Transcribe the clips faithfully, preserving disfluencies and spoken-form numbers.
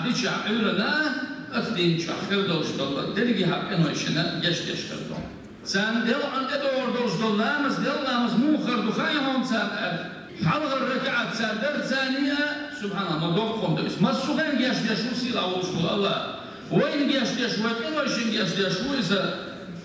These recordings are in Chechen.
дича Ӏуьйранна, аса дийна чохь хир долуш долу дерриге хьан къинойшна гечдеш хир ду. Царна делкъана тӀедогӀур долуш долу ламаз, делкъа ламаз муха хир ду хаьий хьуна царна аьлла? Хьалхара ракаӀат цара дара царна а, субхьаналлахӀ, ма доккха хӀума ду иза. Массо а хенахь гечдеш ву сийлахь волуш волу АллахӀ. Вайна гечдеш, вай къинойшна гечдеш ву иза,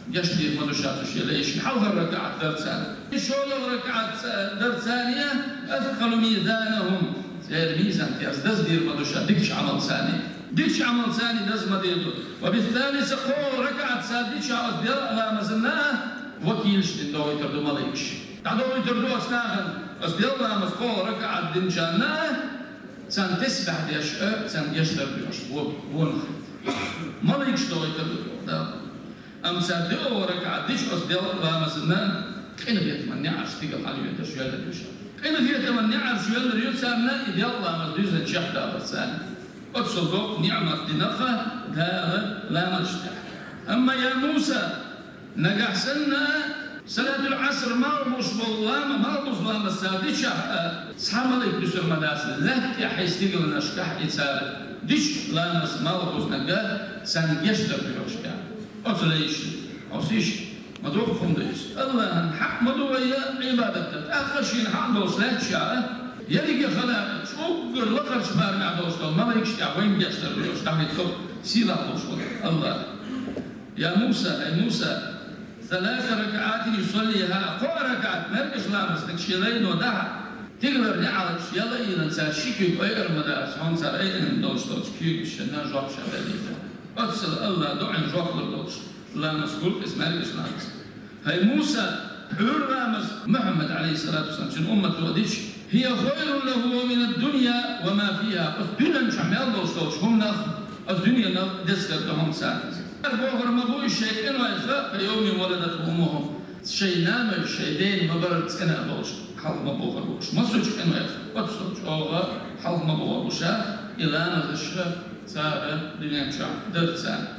гечдийр ма ду ша цу шен лайшна. Хьалхара ракаӀат дара царна. ШолгӀа ракаӀат ца-, дара царна а, أثقل ميزانهم. Церан мизан терза даздийр ма ду ша дикачу Ӏамал царна. Дикачу Ӏамал царна даз ма дийр ду. وبالثالثة, кхоалгӀа ракаӀат цара дича оцу делкъа ламазна а, вакилаш дина дохуьйтур ду маликаш. ДӀадохуьйтур ду оцу нахана, оцу делкъа ламаз кхоалгӀа ракаӀат динчарна а, царна тесбихь деш а, царна гечдар доьхуш, во-, вонах. Маликаш дохуьйтур ду, да. Амма цара доьалгӀа ракаӀат дича оцу делкъа ламазна а, къинхетаман неӀарш стигала хьалайоьдуш йоьллур ю ша. Къинхетаман неӀарш йоьллур ю царна и делкъа ламаз дуьззина чекхдалар царна. Оццул доккха ниӀмат дина-кх Дала ламазаш тӀехь. Амма, я Муса, нагахь санна а салатул Ӏаср малхбузуш болу лама-, малхбузу ламаз цара дичахь а, цхьа малик дуьсур ма дац, лаьтта тӀехь хьайн стигаланашкахь и цара дича ламаз малхбузунга царна гечдар доьхуш тӀехь. Оцу лайшна, оцу иштта, ма доккха хӀума ду иза. АллахӀан хьакъ ма ду вай Ӏибадат дан. ТӀаккха шена хьакъ долуш лаьтташ а, ерриге халакъаш, уггар лакхарчу барамехь долуш долу маликаш тӀехь вайна гечдар доьхуш дӀахӀиттина сийлахь волуш волу АллахӀ. Я Муса, ай Муса, ثلاث ركعات يصليها, кхоъ ракаӀат маьркӀажа ламазна шен лайно дахьа, тигалара неӀарш яла а йиллина цара ши куьйга айар ма дац, хьуна цара айина долуш долчу куьйгашна жоп ша далийта. Оццул АллахӀ дуӀин жоп лур долуш ламаз хуьлу иза маьркӀажа ламаз. ХӀай Муса, Ӏуьйра ламаз Мухьаммад, Ӏалайхиссалату вассалам, цуьнан уммато дича, هي خير له من الدنيا وما فيها, оцу дуьнен чохь мел долуш долчу хӀуманах, оцу дуьненах деза хир ду хьуна царна иза. Бохур ма бу иза шайн къинойх, كيوم ولدته أمه, шайн нанойша шайн дена ма-барра цӀена а болуш, хьалха ма бохур бу уьш. Массо а къинойх оццул чӀогӀа хьалха ма бохур бу ша, и ламазаш цара дуьнен чохь дара царна.